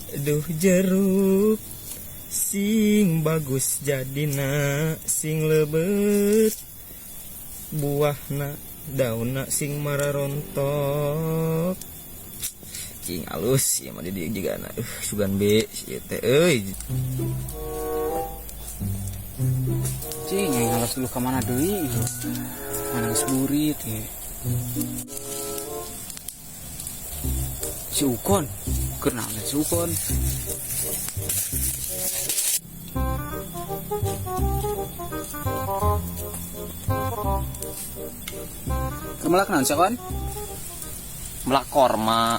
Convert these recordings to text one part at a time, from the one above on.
Duh jeruk sing bagus jadina, sing lebet buahna, daunna sing mararontok. Cing alus ieu mah di dieu jigana. Sugan be si ieu teh euy. Cing, aing ngalas dulu ka mana deui ieu. Mana geus burit ieu. Si Ukon, keur naon si Ukon? Keur melak naon sia, Kon? Melak korma.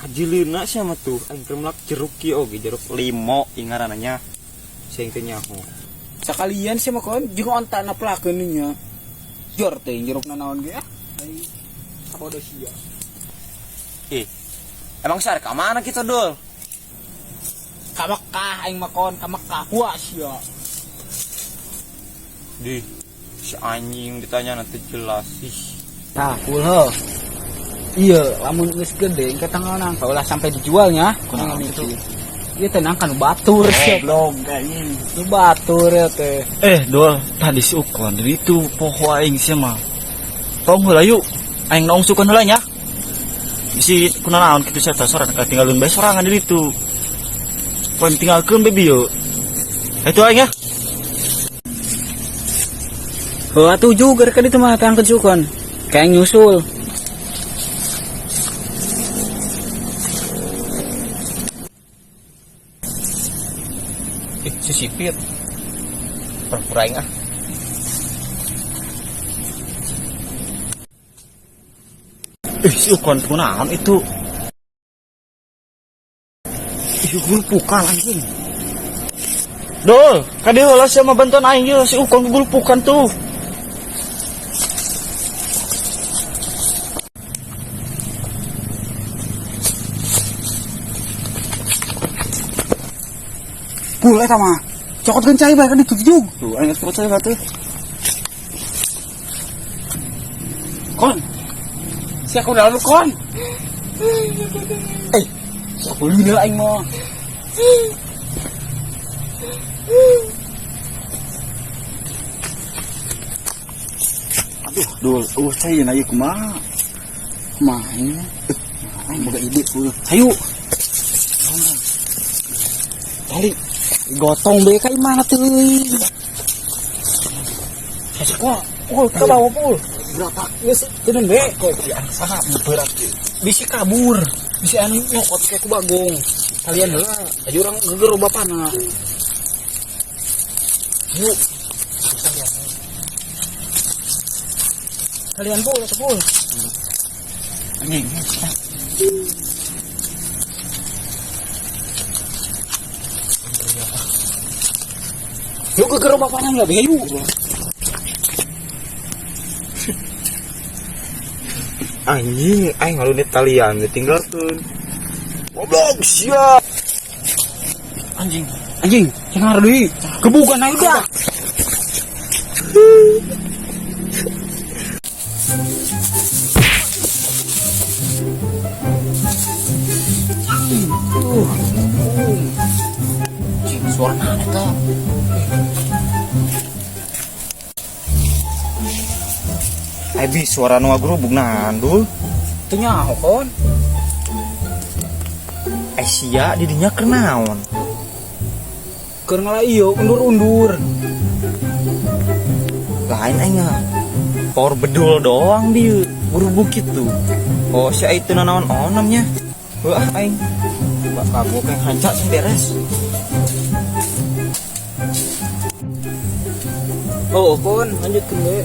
Kajileuna sia mah tuh, aing keur melak jeruk kieu oge, jeruk limo ieu ngaranna nya. Sia teh nyaho. Sakalian sia mah Kon, jeung ontana pelakeun nya. Jor teh jerukna naon ge ah. Aing sabodo sia. Ih, emang sar ka mana kita dul? Ka Mekah aing mah Kon, ka Mekah puas sia. Di si anjing ditanya nanti jelas ih. Tah, pul heuh. Iya, lamun geus gede engke tanggal nangka ulah sampai dijualnya. Kunaon Kunaon kitu? itu? Ieu teh nangka nu batur sia. Goblok anjing. Nu batur ya teh. Dol, tadi si Ukon dari itu poho aing sia mah. Tong heula yuk. Aing naung si Ukon heula nya. Bisi kunanaon kitu sia teh sorangan katinggalkeun bae sorangan di ditu. Poin tinggalkeun bae bieu. Itu aing ya. Heuh atuh juga rek ditu mah tangkeun si Ukon. Kayak nyusul. Si sipir. Pura-pura aing ah. Si Ukon kunaon itu? Ih, gulupukan anjing. Dol, kadieu heula sia mah bantuan aing ieu si Ukon gulupukan tuh. Pul eta mah. Cokotkeun cai bae kan ditu jug. Tuh, aing geus cai batu. Kon. Sia kunaon lu kon? Sia kulina aing mah. Aduh, dul, cai na ieu kumaha? Kumaha ini? Aing boga ide pul. Hayu. Tali gotong bae ka imah teh euy. Hese kok, pul ka bawah pul. Berapa? Geus teuneun bae. Kok di anak saha berat ieu? Bisi kabur, bisi anu nyokot ke ku bagong. Kalian heula, aju urang geger bapana. Yuk. Kalian pul, atuh pul. Anjing. Yuk ke gerobak bapana enggak, yuk. Anjing, aing ngalunit talian ditinggalkeun. Goblok sia. Anjing. Anjing, cengar deui. Gebukan aing dah. Anjing, suara mana eta? Bi, suara nu ngagrubug nahan dul. Teu nyaho kon. Sia di dinya keur naon? Keur ngala ieu undur-undur. Lain aing mah. Power bedul doang dieu, grubug kitu. Oh, sia itu nanaon onamnya. Wah, aing. Bak kagok yang hanca sing beres. Oh, kon, lanjutkeun we.